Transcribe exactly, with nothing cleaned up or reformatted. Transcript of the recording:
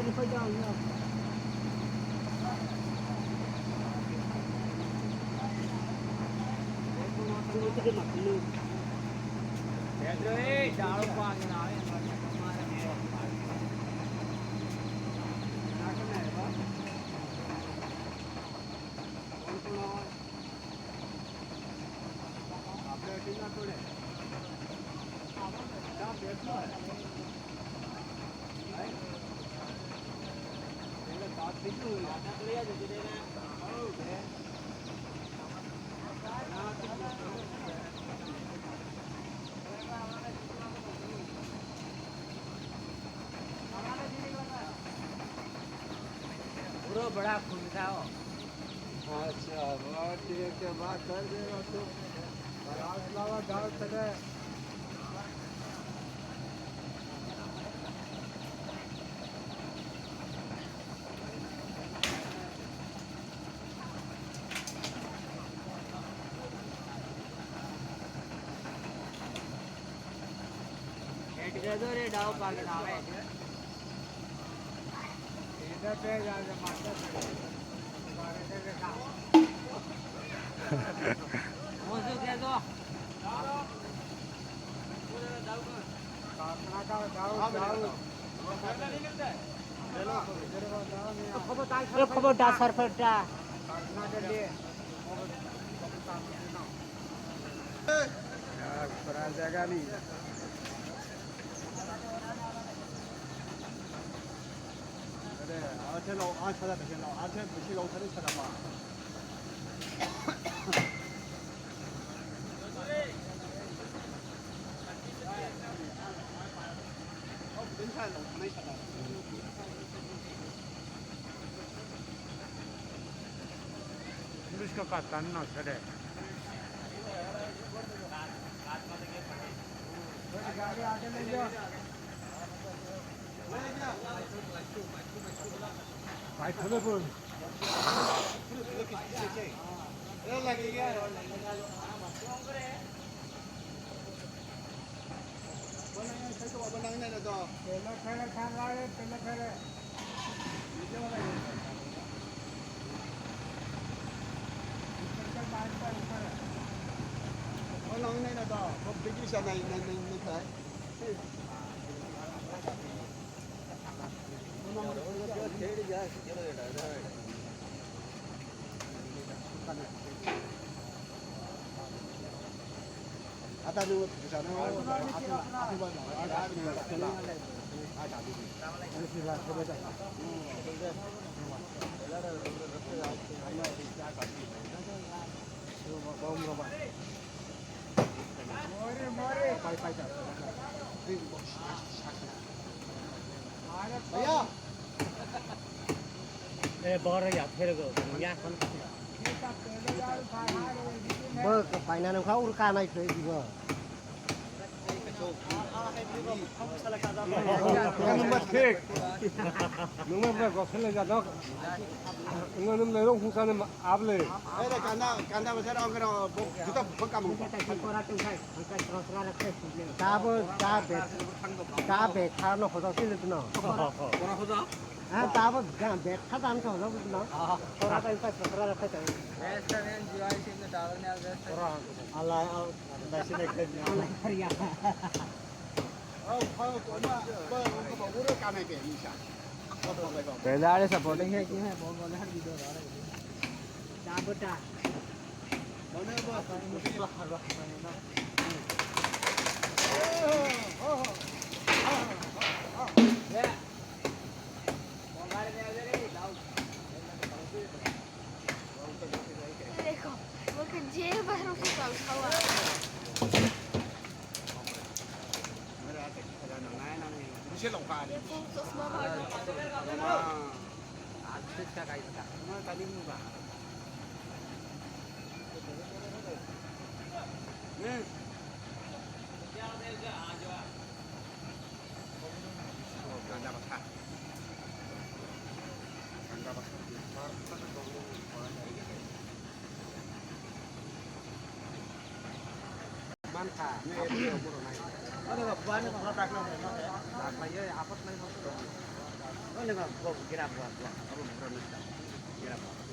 Bro, बड़ा खुश था वो। अच्छा, बात ये क्या बात कर देगा तू? और आज लावा गाँव से गए। हेड कर दो रे, डाव पाके आवे। Khobor da, sar, phar da. Pulis ka katan no sade. Bike khole phone. Eh, bora ya, phero go, ya. Bo paina nang kha ur ka nai khlai di bo. Nungba thik. Nungba ba gosle jadok. Nungba nungba rong hungsane able. Ere kanda, kanda besar ongkero juta bokam. Tabo, tabe, tabe thano hodo sile tuno. Ora hodo? Ha, tabo, ga, be, thada ang hodo tuno. Ora ta ipa sokra rakha ta. Restaurant G I C in the tower ne al restaurant. Ora. Allah, Allah, nasi ne kanya. Allah, ya. पहले आ रहे सपोर्टिंग है कि है? बहुत मजा आ रही है। देखो, वो कि जे बाहर से चल खावा। ये तो चश्मा वाला। Mankha. Ano ba, buani kono dakla mo. Dakla ye, apat nai mo. Ano ba, bo gira bo, bo, abo bro no sa. Gira bo.